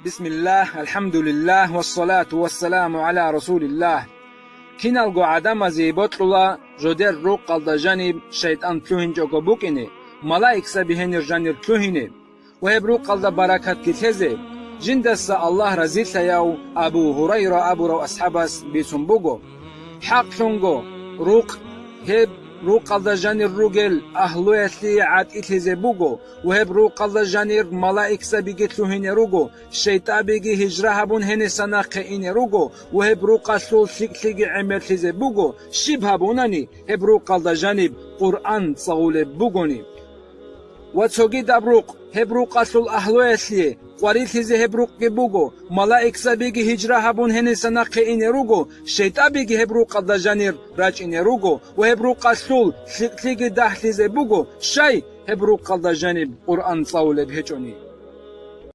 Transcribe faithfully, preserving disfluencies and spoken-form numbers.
Бисмиллагь, алхӀамдулиллагь, вассалату вассаламу гӀала расулиллагь. Киналго гӀадамазе бокьула жодер рукъалда жаниб шайтӀан лъугьинчӀого букӀине, малаикзаби гьенир жанир лъугьине ва гьеб рукъалда баракатги лъезе. Жиндаса Аллагь разилъаяв Абу Гьурайра абурав асхӀабас бицун буго: «ХӀакълъунго, рукъ гьеб рукъалда жанир ругел агьлуялъе гӀатӀилъизе буго, ва гьеб рукъалда жанир малаикзабиги лъугьине руго, шайтӀабиги гьижра гьабун гьениса нахъе ине руго, ва гьеб рукъалъул лъикӀлъиги гӀемерлъизе буго, щиб гьабунани гьеб рукъалда жаниб Къуръан цӀалулеб бугони. Ва цогидаб рукъ, гьеб рукъалъул агьлуялъе къварилъизе гьеб рукъги буго, малаикзабиги гьижра гьабун гьениса нахъе ине руго, шайтӀабиги гьеб рукъалда жанир рачӀине руго ва гьеб рукъалъул лъикӀлъиги дагьлъизе буго, щай гьеб рукъалда жаниб Къуръан цӀалулеб гьечӀони».